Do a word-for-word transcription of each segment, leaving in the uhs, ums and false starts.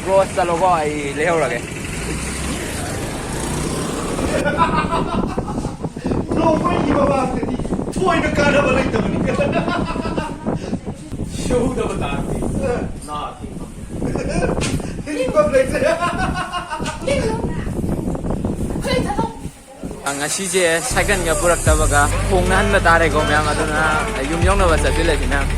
Bro, ꯆꯠꯂꯣꯀꯣ, ꯑꯩ ꯂꯩꯍꯧꯔꯒꯦ꯫ ꯅꯣꯡꯃꯩꯒꯤ ꯃꯃꯥꯡꯗꯗꯤ ꯊꯣꯏꯅ ꯀꯥꯟꯅꯕ ꯂꯩꯇꯕꯅꯤ꯫ ꯁꯨꯗꯕ ꯇꯥꯔꯗꯤ ꯅꯥ ꯊꯤꯡꯐꯝ꯫ ꯊꯤꯡꯐꯝ ꯂꯩꯇ꯭ꯔꯦ꯫ ꯉꯁꯤꯁꯦ ꯁꯥꯏꯀꯜꯒ ꯄꯨꯔꯛꯇꯕꯒ ꯈꯣꯡꯅ ꯍꯟꯕ ꯇꯥꯔꯦꯀꯣ, ꯃꯌꯥꯝ꯫ ꯑꯗꯨꯅ ꯌꯨꯝ ꯌꯧꯅꯕ ꯆꯠꯁꯤꯜꯂꯁꯤ, ꯃꯌꯥꯝ꯫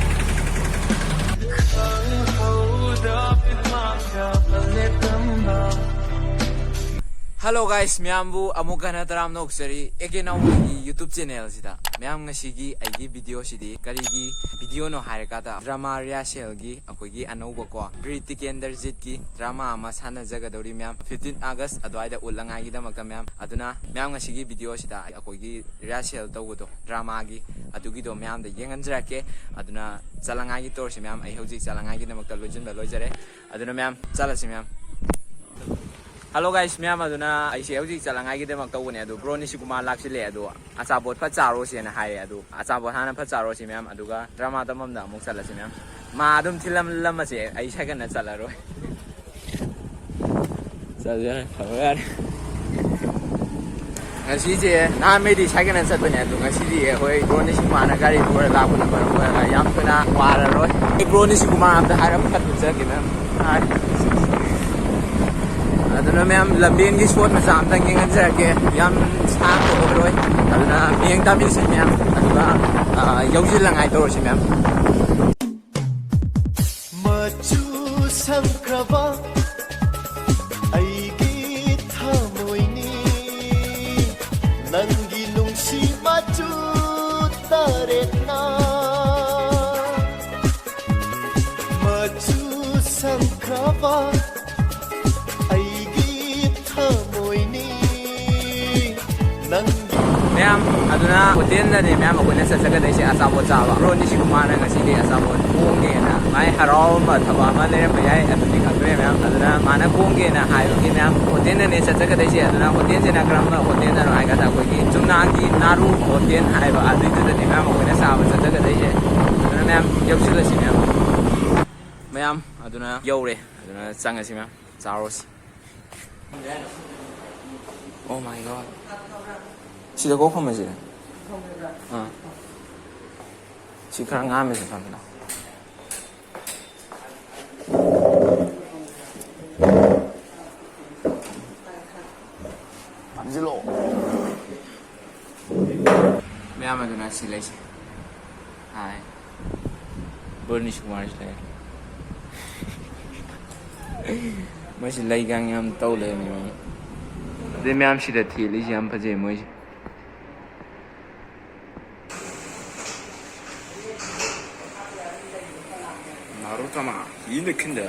Hello guys, ꯃꯌꯥꯝꯕꯨ ꯑꯃꯨꯛ ꯍꯟꯅ ꯇꯔꯥꯝꯅ ꯑꯣꯛꯆꯔꯤ ꯑꯦ ꯀꯦ ꯅꯥꯎꯕꯣꯏꯒꯤ YouTube channel ꯁꯤꯗ꯫ ꯃꯌꯥꯝ, ꯉꯁꯤꯒꯤ ꯑꯩꯒꯤ video ꯁꯤꯗꯤ ꯀꯔꯤꯒꯤ video ꯅꯣ ꯍꯥꯏꯔꯀꯥꯟꯗ, drama rehearsal ꯒꯤ ꯑꯩꯈꯣꯏꯒꯤ ꯑꯅꯧꯕꯀꯣ, ꯕꯤꯔ ꯇꯤꯀꯦꯟꯗ꯭ꯔꯖꯤꯠꯀꯤ drama ꯑꯃ ꯁꯥꯟꯅꯖꯒꯗꯧꯔꯤ, ꯃꯌꯥꯝ꯫ Fifteen August ꯑꯗꯨꯋꯥꯏꯗ ꯎꯠꯂꯉꯥꯏꯒꯤꯗꯃꯛꯇ, ꯃꯌꯥꯝ꯫ ꯑꯗꯨꯅ, ꯃꯌꯥꯝ, ꯉꯁꯤꯒꯤ video ꯁꯤꯗ ꯑꯩꯈꯣꯏꯒꯤ rehearsal ꯇꯧꯕꯗꯣ, drama ꯒꯤ, ꯑꯗꯨꯒꯤꯗꯣ ꯃꯌꯥꯝꯗ ꯌꯦꯡꯍꯟꯖꯔꯛꯀꯦ꯫ ꯑꯗꯨꯅ ꯆꯠꯂꯉꯥꯏꯒꯤ ꯇꯧꯔꯁꯤ, ꯃꯌꯥꯝ꯫ ꯑꯩ ꯍꯧꯖꯤꯛ ꯆꯠꯂꯉꯥꯏꯒꯤꯗꯃꯛꯇ ꯂꯣꯏꯁꯤꯟꯕ ꯂꯣꯏꯖꯔꯦ꯫ ꯑꯗꯨꯅ, ꯃꯌꯥꯝ, ꯆꯠꯂꯁꯤ, ꯃꯌꯥꯝ꯫ Hello guys, ꯃꯌꯥꯝ, ꯑꯗꯨꯅ ꯑꯩꯁꯦ ꯍꯧꯖꯤꯛ ꯆꯠꯂꯉꯥꯏꯒꯤꯗꯃꯛ ꯇꯧꯕꯅꯦ꯫ ꯑꯗꯨ ꯕ꯭ꯔꯣ ꯅꯤꯁꯤꯀꯨꯃꯥꯔ ꯂꯥꯛꯁꯤꯜꯂꯦ꯫ ꯑꯗꯨ ꯑꯆꯥꯄꯣꯠ ꯐꯠ ꯆꯥꯔꯣꯁꯦꯅ ꯍꯥꯏꯔꯦ꯫ ꯑꯗꯨ ꯑꯆꯥꯄꯣꯠ ꯍꯥꯟꯅ ꯐꯠ ꯆꯥꯔꯣꯁꯤ, ꯃꯌꯥꯝ꯫ ꯑꯗꯨꯒ drama ꯇꯝꯐꯝꯗ ꯑꯃꯨꯛ ꯆꯠꯂꯁꯤ, ꯃꯌꯥꯝ꯫ ꯃꯥ ꯑꯗꯨꯝ ꯊꯤꯜꯂꯝꯂꯝꯃꯁꯦ, ꯑꯩ ꯁꯥꯏꯀꯜꯅ ꯆꯠꯂꯔꯣꯏ꯫ ꯆꯠꯂꯁꯤ, ꯌꯥꯔꯦ, ꯐꯔꯣ, ꯌꯥꯔꯦ꯫ ꯉꯁꯤꯁꯦ, ꯅꯍꯥꯟꯉꯩꯗꯤ ꯁꯥꯏꯀꯜꯅ ꯆꯠꯄꯅꯦ, ꯑꯗꯣ ꯉꯁꯤꯗꯤ ꯑꯩꯈꯣꯏ ꯕ꯭ꯔꯣ ꯅꯤꯁꯤꯀꯨꯃꯥꯔꯅ ꯒꯥꯔꯤ ꯄꯨꯔ ꯂꯥꯛꯄꯅ ꯃꯔꯝ ꯑꯣꯏꯔꯒ ꯌꯥꯝ ꯊꯨꯅ ꯋꯥꯔꯔꯣꯏ꯫ ꯑꯩ ꯕ꯭ꯔꯣ ꯅꯤꯁꯤꯀꯨꯃꯥꯔ ꯑꯝꯇ ꯍꯥꯏꯔꯞ ꯈꯟꯗꯣꯛꯆꯔꯛꯀꯦ, ꯃꯌꯥꯝ꯫ ꯍꯥꯏ꯫ ꯑꯗꯨꯅ, ꯃꯌꯥꯝ, ꯂꯝꯕꯦꯟꯒꯤ shot ꯃꯆꯥ ꯑꯝꯇꯪ ꯌꯦꯡꯍꯟꯖꯔꯛꯀꯦ꯫ ꯌꯥꯝ ꯁꯥꯡꯕ ꯑꯣꯏꯔꯣꯏ꯫ ꯑꯗꯨꯅ ꯃꯤꯠꯌꯦꯡ ꯇꯥꯃꯤꯟꯅꯁꯤ, ꯃꯌꯥꯝ꯫ ꯑꯗꯨꯒ, ꯑ, ꯌꯧꯁꯤꯜꯂꯉꯥꯏ ꯇꯧꯔꯁꯤ, ꯃꯌꯥꯝ꯫ ꯃꯆꯨ ꯁꯪꯈ꯭ꯔꯕ ꯑꯩꯒꯤ ꯊꯃꯣꯏꯅꯤ, ꯅꯪꯒꯤ ꯅꯨꯡꯁꯤ ꯃꯆꯨ ꯇꯔꯦꯠꯅ꯫ ꯃꯆꯨ ꯁꯪꯈ꯭ꯔꯕ ꯑꯩꯒꯤ ꯊꯃꯣꯏꯅꯤ, ꯅꯪꯒꯤ꯫ ꯃꯌꯥꯝ, ꯑꯗꯨꯅ ꯍꯣꯇꯦꯜꯗꯅꯦ, ꯃꯌꯥꯝ, ꯑꯩꯈꯣꯏꯅ ꯆꯠꯆꯒꯗꯣꯏꯁꯦ ꯑꯆꯥꯄꯣꯠ ꯆꯥꯕ꯫ ꯕ꯭ꯔꯣ ꯅꯤꯁꯤꯀꯨꯃꯥꯔꯅ ꯉꯁꯤꯗꯤ ꯑꯆꯥꯄꯣꯠ ꯊꯣꯡꯒꯦꯅ, ꯃꯥꯏ ꯍꯔꯥꯎꯔꯝꯕ ꯊꯕꯛ ꯑꯃ ꯂꯩꯔꯝꯕ ꯌꯥꯏ, ꯑꯗꯨꯗꯤ ꯈꯪꯗ꯭ꯔꯦ, ꯃꯌꯥꯝ꯫ ꯑꯗꯨꯅ ꯃꯥꯅ ꯊꯣꯡꯒꯦꯅ ꯍꯥꯏꯕꯒꯤ, ꯃꯌꯥꯝ, ꯍꯣꯇꯦꯜꯗꯅꯦ ꯆꯠꯆꯒꯗꯣꯏꯁꯦ꯫ ꯑꯗꯨꯅ ꯍꯣꯇꯦꯜꯁꯤꯅ ꯀꯔꯝꯕ ꯍꯣꯇꯦꯜꯗꯅꯣ ꯍꯥꯏ ꯀꯥꯟꯗ, ꯑꯩꯈꯣꯏꯒꯤ ꯆꯨꯝꯅꯥꯡꯒꯤ ꯅꯥꯔꯨ ꯍꯣꯇꯦꯜ ꯍꯥꯏꯕ ꯑꯗꯨꯏꯗꯨꯗꯅꯦ, ꯃꯌꯥꯝ, ꯑꯩꯈꯣꯏꯅ ꯆꯥꯕ ꯆꯠꯆꯒꯗꯣꯏꯁꯦ꯫ ꯑꯗꯨꯅ, ꯃꯌꯥꯝ, ꯌꯧꯁꯤꯜꯂꯁꯤ, ꯃꯌꯥꯝ꯫ ꯃꯌꯥꯝ, ꯑꯗꯨꯅ ꯌꯧꯔꯦ꯫ ꯑꯗꯨꯅ ꯆꯪꯉꯁꯤ ꯃꯌꯥꯝ, ꯆꯥꯔꯨꯔꯁꯤ꯫ Oh my God. ꯁꯤꯗ ꯀꯣꯛ ꯐꯝꯃꯁꯤꯗ꯫ ꯑꯥ꯫ ꯁꯤ ꯈꯔ ꯉꯥꯝꯃꯦꯁꯤ ꯐꯝꯃꯤꯅꯣ꯫ ꯐꯝꯖꯤꯜꯂꯣ꯫ ꯃꯌꯥꯝ ꯑꯗꯨꯅ ꯁꯤ ꯂꯩꯁꯦ꯫ ꯍꯥꯏ꯫ ꯕ꯭ꯔꯣ ꯅꯤꯁ ꯀꯨꯃꯥꯔꯁꯨ ꯂꯩ꯫ ꯃꯣꯏꯁꯤ ꯂꯩꯒ ꯌꯥꯝ ꯇꯧ ꯂꯩꯔꯝꯃꯦ ꯃꯣꯏ꯫ ꯑꯗꯩ ꯃꯌꯥꯝ ꯁꯤꯗ ꯊꯦꯠꯂꯤꯁꯤ ꯌꯥꯝ ꯐꯖꯩ ꯃꯣꯏꯁꯤ꯫ ꯅꯥꯔꯨ ꯇꯃꯥ, ꯌꯤ ꯅ ꯈꯤꯟꯗ꯫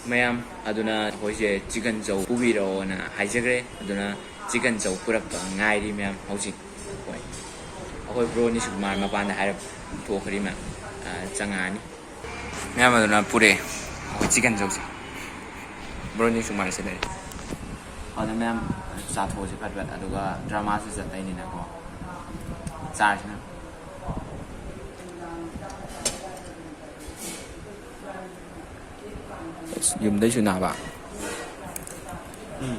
ꯃꯌꯥꯝ ꯑꯗꯨꯅ ꯑꯩꯈꯣꯏꯁꯦ ꯆꯤꯛꯀꯟ ꯆꯧ ꯄꯨꯕꯤꯔꯛꯑꯣꯅ ꯍꯥꯏꯖꯈ꯭ꯔꯦ꯫ ꯑꯗꯨꯅ ꯆꯤꯛꯀꯟ ꯆꯧ ꯄꯨꯔꯛꯄ ꯉꯥꯏꯔꯤ ꯃꯌꯥꯝ ꯍꯧꯖꯤꯛ꯫ ꯍꯣꯏ꯫ ꯑꯩꯈꯣꯏ ꯕ꯭ꯔꯣ ꯅꯤꯁꯨ ꯀꯨꯃꯥꯔ ꯃꯄꯥꯟꯗ ꯍꯥꯏꯔꯞ ꯊꯣꯛꯈ꯭ꯔꯤ ꯃꯌꯥꯝ꯫ ꯑ, ꯆꯪꯉꯛꯑꯅꯤ꯫ ꯃꯌꯥꯝ ꯑꯗꯨꯅ ꯄꯨꯔꯛꯑꯦ꯫ ꯑꯩꯈꯣꯏ ꯆꯤꯛꯀꯟ ꯆꯧꯁꯦ꯫ ꯕ꯭ꯔꯣ ꯅꯤꯁꯨ ꯀꯨꯃꯥꯔꯁꯦ ꯂꯩꯔꯦ꯫ ꯑꯗꯨ ꯃꯌꯥꯝ ꯆꯥꯊꯣꯛꯑꯁꯤ ꯐꯠ ꯐꯠ꯫ ꯑꯗꯨꯒ ꯗ꯭ꯔꯃꯥꯁꯨ ꯆꯠꯇꯣꯏꯅꯤꯅꯀꯣ꯫ ꯆꯥꯔꯁꯤꯅ꯫ ꯌꯨꯝꯗꯩꯁꯨ ꯅꯥꯕ꯫ ꯎꯝ꯫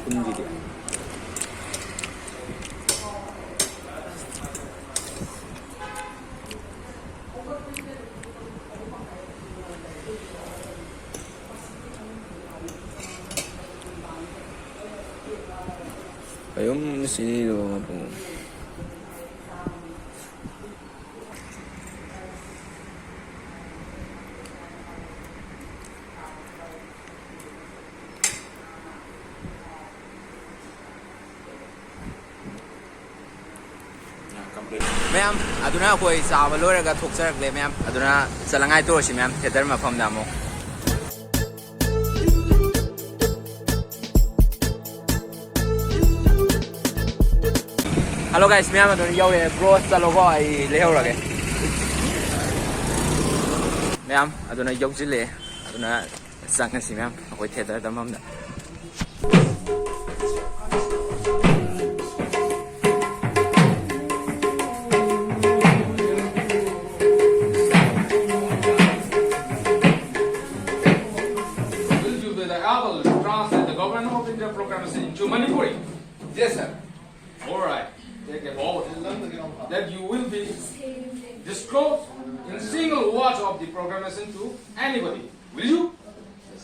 ꯀꯨꯝꯁꯤꯗꯤ꯫ ꯀꯌꯨꯝ ꯁꯤꯗꯣ ꯃꯄꯨ꯫ ꯃꯌꯥꯝ, ꯑꯗꯨꯅ ꯑꯩꯈꯣꯏ ꯆꯥꯕ ꯂꯣꯏꯔꯒ ꯊꯣꯛꯆꯔꯛꯂꯦ ꯃꯌꯥꯝ꯫ ꯑꯗꯨꯅ ꯆꯠꯂꯉꯥꯏ ꯇꯧꯔꯁꯤ ꯃꯌꯥꯝ, ꯊꯤꯌꯦꯇꯔ ꯃꯐꯝꯗ ꯑꯃꯨꯛ꯫ Hello guys, ꯃꯌꯥꯝ ꯑꯗꯨꯅ ꯌꯧꯔꯦ꯫ ꯕ꯭ꯔꯣ ꯆꯠꯂꯣꯀꯣ, ꯑꯩ ꯂꯩꯍꯧꯔꯒꯦ꯫ ꯃꯌꯥꯝ ꯑꯗꯨꯅ ꯌꯧꯁꯤꯜꯂꯛꯑꯦ꯫ ꯑꯗꯨꯅ ꯆꯪꯉꯁꯤ ꯃꯌꯥꯝ ꯑꯩꯈꯣꯏ ꯊꯤꯌꯦꯇꯔꯗ ꯃꯝꯅ꯫ Will you be able to translate the Government of India proclamation into Manipuri? Yes, sir. All right. Take an oath that you will be disclose in single word of the proclamation to anybody. Will you?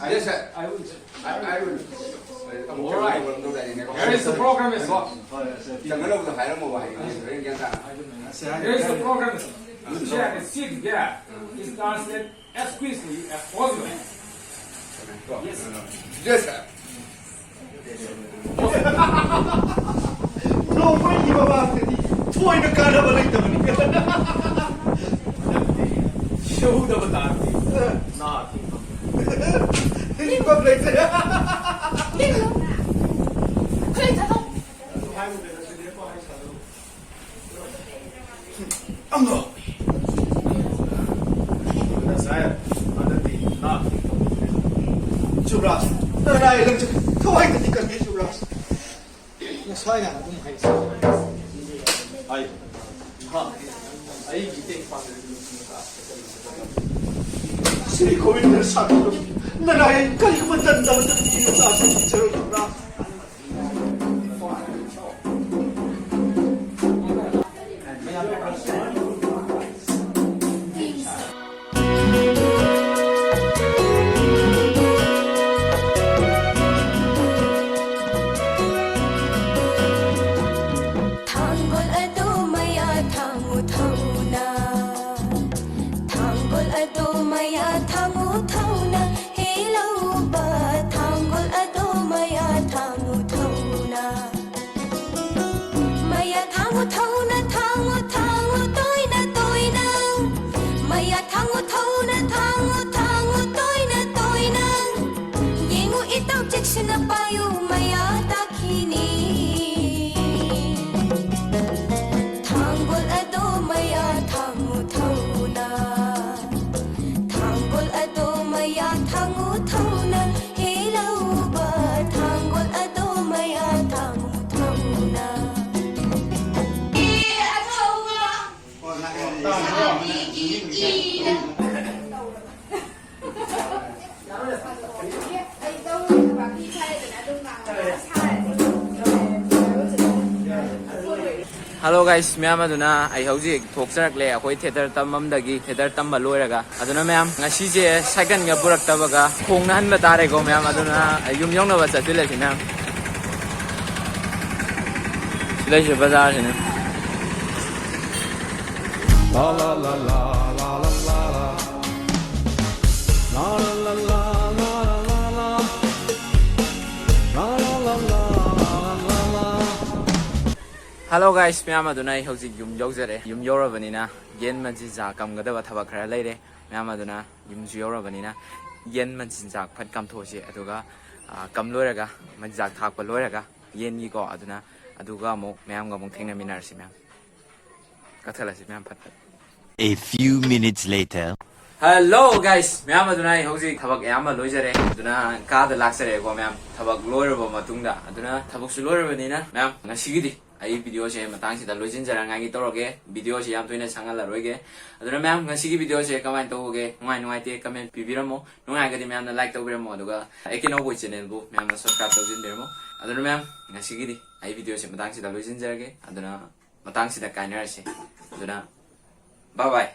Yes, sir. I will. I, I will. All right. Here is the proclamation. ꯆꯪꯒꯗꯧꯕꯗꯣ ꯍꯥꯏꯔꯝꯃꯣꯕ ꯍꯌꯦꯡ ꯍꯣꯔꯦꯟ ꯒ꯭ꯌꯥꯟ ꯇꯥꯅ꯫ Here is the proclamation. You shall sit there. Is translate as quickly as possible. Yes. Yes, sir. ꯅꯣꯡꯃꯩꯒꯤ ꯃꯃꯥꯡꯗꯗꯤ ꯊꯣꯏꯅ ꯀꯥꯟꯅꯕ ꯂꯩꯇꯕꯅꯤ꯫ ꯁꯨꯗꯕ ꯇꯥꯔꯗꯤ ꯅꯥ ꯊꯤꯡꯕ꯫ ꯊꯤꯡꯐꯝ ꯂꯩꯇ꯭ꯔꯦ꯫ ꯈꯔ ꯊꯥꯗꯧ꯫ ꯑꯃ꯫ ꯉꯁꯥꯏ ꯍꯟꯗꯛꯇꯤ ꯅꯥ ꯊꯤꯡꯕ꯫ ꯌꯨꯕꯔꯥꯖ, ꯅꯔꯥꯏ ꯂꯪꯆꯠ ꯊꯋꯥꯏꯗꯗꯤ ꯀꯟꯕꯤ ꯌꯨꯕꯔꯥꯖ꯫ ꯉꯁꯥꯏꯅ ꯑꯗꯨꯝ ꯍꯥꯏꯁꯦ꯫ ꯍꯥꯏ꯫ ꯍꯥ? ꯑꯩꯒꯤ ꯇꯦꯛ ꯄꯥꯡꯒꯜ ꯁ꯭ꯔꯤ ꯒꯣꯕꯤꯟꯗ ꯁꯥꯟꯇꯣ, ꯅꯔꯥꯏ ꯀꯔꯤꯒꯨꯝꯕ ꯇꯟꯗꯕꯗ ꯅꯨꯄꯤ ꯃꯆꯥꯁꯤꯡ ꯊꯤꯖꯔꯣꯏꯗꯕ꯭ꯔꯥ? ꯊꯥꯡꯒꯣꯜ ꯑꯗꯨ ꯃꯌꯥ ꯊꯥꯡꯉꯨ ꯊꯧꯅ, ꯊꯥꯡꯒꯣꯜ ꯑꯗꯨ ꯃꯌꯥ ꯊꯥꯡꯉꯨ ꯊꯧꯅ, ꯍꯦ ꯂꯧꯕ ꯊꯥꯡꯒꯣꯜ ꯑꯗꯨ ꯃꯌꯥ ꯊꯥꯡꯉꯨ ꯊꯧꯅ꯫ ꯃꯌꯥ ꯊꯥꯡꯉꯨ ꯊꯧꯅ, ꯊꯥꯡꯉꯨ ꯊꯥꯡꯉꯨ Hello guys, ꯃꯌꯥꯝ, ꯑꯗꯨꯅ ꯑꯩ ꯍꯧꯖꯤꯛ ꯊꯣꯛꯆꯔꯛꯂꯦ ꯑꯩꯈꯣꯏ ꯊꯤꯌꯦꯇꯔ ꯇꯝꯐꯝꯗꯒꯤ, ꯊꯤꯌꯦꯇꯔ ꯇꯝꯕ ꯂꯣꯏꯔꯒ꯫ ꯑꯗꯨꯅ ꯃꯌꯥꯝ, ꯉꯁꯤꯁꯦ ꯁꯥꯏꯀꯜꯒ ꯄꯨꯔꯛꯇꯕꯒ ꯈꯣꯡꯅ ꯍꯟꯕ ꯇꯥꯔꯦꯀꯣ ꯃꯌꯥꯝ꯫ ꯑꯗꯨꯅ ꯑꯩ ꯌꯨꯝ ꯌꯧꯅꯕ ꯆꯠꯁꯤꯜꯂꯁꯤ ꯃꯌꯥꯝ꯫ ꯁꯤ ꯂꯩꯁꯤ ꯕꯖꯥꯔꯁꯤꯅ꯫ Hello guys, ꯃꯌꯥꯝ, ꯑꯗꯨꯅ ꯑꯩ ꯍꯧꯖꯤꯛ ꯌꯨꯝ ꯌꯧꯖꯔꯦ꯫ ꯌꯨꯝ ꯌꯧꯔꯕꯅꯤꯅ ꯌꯦꯟ ꯃꯆꯤꯟꯖꯥꯛ ꯀꯝꯒꯗꯕ ꯊꯕꯛ ꯈꯔ ꯂꯩꯔꯦ ꯃꯌꯥꯝ꯫ ꯑꯗꯨꯅ ꯌꯨꯝꯁꯨ ꯌꯧꯔꯕꯅꯤꯅ ꯌꯦꯟ ꯃꯆꯤꯟꯖꯥꯛ ꯐꯠ ꯀꯝꯊꯣꯛꯑꯁꯤ꯫ ꯑꯗꯨꯒ, ꯑ, ꯀꯝ ꯂꯣꯏꯔꯒ, ꯃꯆꯤꯟꯖꯥꯛ ꯊꯥꯛꯄ ꯂꯣꯏꯔꯒ ꯌꯦꯟꯒꯤꯀꯣ, ꯑꯗꯨꯅ ꯑꯗꯨꯒ ꯑꯃꯨꯛ ꯃꯌꯥꯝꯒ ꯑꯃꯨꯛ ꯊꯦꯡꯅꯃꯤꯟꯅꯔꯁꯤ ꯃꯌꯥꯝ꯫ ꯀꯛꯊꯠꯂꯁꯤ ꯃꯌꯥꯝ ꯐꯠ ꯐꯠ꯫ A few minutes later. Hello guys, ꯃꯌꯥꯝ, ꯑꯗꯨꯅ ꯑꯩ ꯍꯧꯖꯤꯛ ꯊꯕꯛ ꯑꯌꯥꯝꯕ ꯂꯣꯏꯖꯔꯦ꯫ ꯑꯗꯨꯅ ꯀꯥꯗ ꯂꯥꯛꯆꯔꯦꯀꯣ ꯃꯌꯥꯝ, ꯊꯕꯛ ꯂꯣꯏꯔꯕ ꯃꯇꯨꯡꯗ꯫ ꯑꯗꯨꯅ ꯊꯕꯛꯁꯨ ꯂꯣꯏꯔꯕꯅꯤꯅ ꯃꯌꯥꯝ, ꯉꯁꯤꯒꯤꯗꯤ ꯑꯩ ꯚꯤꯗꯤꯑꯣꯁꯦ ꯃꯇꯥꯡꯁꯤꯗ ꯂꯣꯏꯁꯤꯟꯖꯔꯉꯥꯏꯒꯤ ꯇꯧꯔꯒꯦ꯫ ꯚꯤꯗꯤꯑꯣꯁꯦ ꯌꯥꯝ ꯇꯣꯏꯅ ꯁꯥꯡꯍꯜꯂꯔꯣꯏꯒꯦ꯫ ꯑꯗꯨꯅ ꯃꯌꯥꯝ, ꯉꯁꯤꯒꯤ ꯚꯤꯗꯤꯑꯣꯁꯦ ꯀꯃꯥꯏꯅ ꯇꯧꯕꯒꯦ, ꯅꯨꯡꯉꯥꯏ ꯅꯨꯡꯉꯥꯏꯇꯦ comment ꯄꯤꯕꯤꯔꯝꯃꯣ꯫ ꯅꯨꯡꯉꯥꯏꯔꯒꯗꯤ ꯃꯌꯥꯝꯅ like ꯇꯧꯕꯤꯔꯝꯃꯣ, ꯑꯗꯨꯒ ꯑꯦ ꯀꯦ ꯅꯧꯕꯣꯏ channelꯕꯨ ꯃꯌꯥꯝꯅ subscribe ꯇꯧꯁꯤꯟꯕꯤꯔꯝꯃꯣ꯫ ꯑꯗꯨꯅ ꯃꯌꯥꯝ, ꯉꯁꯤꯒꯤꯗꯤ ꯑꯩ ꯚꯤꯗꯤꯑꯣꯁꯦ ꯃꯇꯥꯡꯁꯤꯗ ꯂꯣꯏꯁꯤꯟꯖꯔꯒꯦ꯫ ꯑꯗꯨꯅ ꯃꯇꯥꯡꯁꯤꯗ ꯀꯥꯏꯅꯔꯁꯦ꯫ ꯑꯗꯨꯅ bye bye꯫